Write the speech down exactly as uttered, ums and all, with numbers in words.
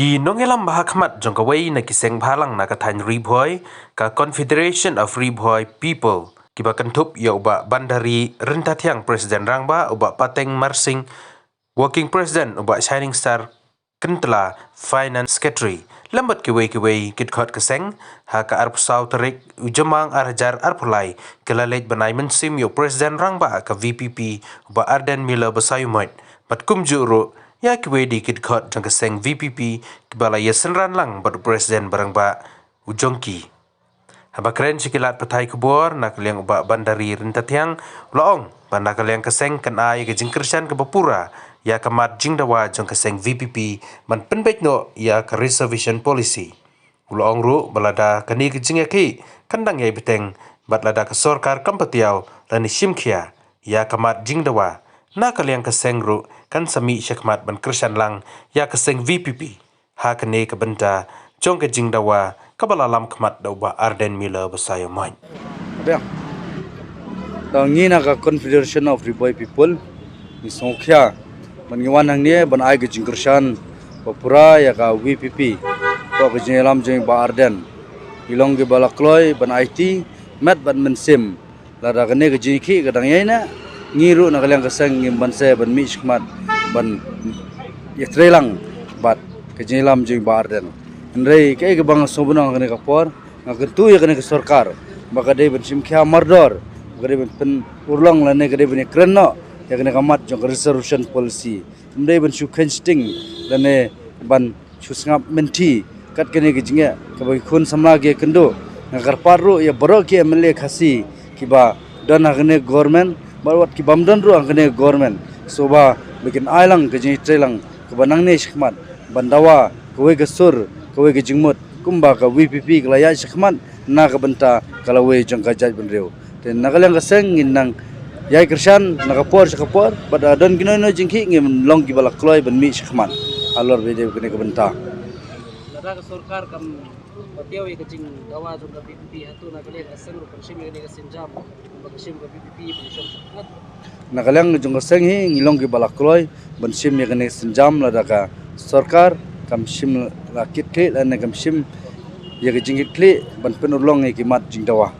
Ki nongïalam ba ha khmat jong kawei na ki seng bhalang na ka thaiñ Ri Bhoi, ka Confederation of Ri Bhoi People, kiba kynthup ïa u Bah Bandari Ryntathiang, President Rangbah, u Bah Pateng Marsing, Working President, u Bah Shining Star Kyntla, Finance Secretary, lem bad kiwei kiwei ki dkhot ka seng, ha ka arphew saw tarik u Jymmang ar hajar arphew lai, ki la leit ban ai mynsiem ïa u President Rangbah ka V P P, u Bah Ardent Miller Basaiawmoit, bad kumjuh ruh ïa kiwei de ki dkhot jong ka seng V P P, kiba la ïasynran lang bad u President ba rangbah u jong ki. Haba kren sha ki lad pathai khubor, na ka liang u Bah Bandari Ryntathiang u la ong ba na ka liang ka seng kan ai ka jingkyrshan kaba pura ïa ka mat jingdawa jong ka seng V P P ban pynbeit noh ïa ka reservation policy. U la ong ruh ba lada kane ka jingïakhih kan dang ïai bteng, bad lada ka sorkar kam patiaw lane shim khia ïa ka mat jingdawa, na ka liang ka seng ruh kan sa mih shakhmat ban kyrshan lang ïa ka seng V P P ha kane ka bynta jong ka jingdawa kaba la lam khmat da u Bah Ardent Miller Basaiawmoit. Biang. Da ngi na ka Confederation of Ri Bhoi People, ngi sngewkhia ban ngi wan hangne ban ai ka jingkyrshan ba pura ïa ka V P P, ka jingïalam jong i Bah Ardent. Ngi long kiba la kloi ban aiti met bad mynsiem. Lada kane ka jingïakhih ka dang ïai neh, ngi ruh na ka liang ka seng ngim banse ban mih shakhmat ban ïatreilang bad ka jingïalam jong i Bah Ardent. Hynrei kaei kaba nga sngew ban ong ha kane ka por, nga kyntu ïa kane ka sorkar ba ka dei ban shim khia mardor, ba ka dei ban pynurlong lane ka dei ban ïakren noh ïa kane ka mat jong ka reservation policy. Ym dei ban shu kheiñ sting lane ban shu sngap mynthi kat kane ka jingeh kaba ki khun samla ki ïakynduh. Nga kyrpad ruh ïa baroh ki M L A Khasi kiba don ha kane ka government bad wat kibym don ruh ha kane ka government, sngewbha ba kin ai lang ka jingïatreilang kaba nangne shakhmat ban dawa kawei ka sur, kawei ka jingmut kumba ka V P P ka la ïaid shakhmat na ka bynta ka lawei jong ka jaitbynriew. Te na ka liang ka seng ngin nang ïai kyrshan na ka por sha ka por, bad lada don kino kino jingkhih ngin long kiba la kloi ban mih shakhmat halor ba ïadei bad kane ka bynta. Lada ka sorkar kam patiaw ïa ka jingdawa jong ka V P P, hato na ka liang ka seng ruh kan shim ïa kane ka sienjam, kumba ka shim ka V P P ban shong shakhmat? Na ka liang jong ka seng hi ngi long kiba la kloi ban shim ïa kane ka sienjam lada ka sorkar kam shim la kit khlieh lane kam shim ïa ka jingkit khlieh ban pynurlong ïa ki mat jingdawa.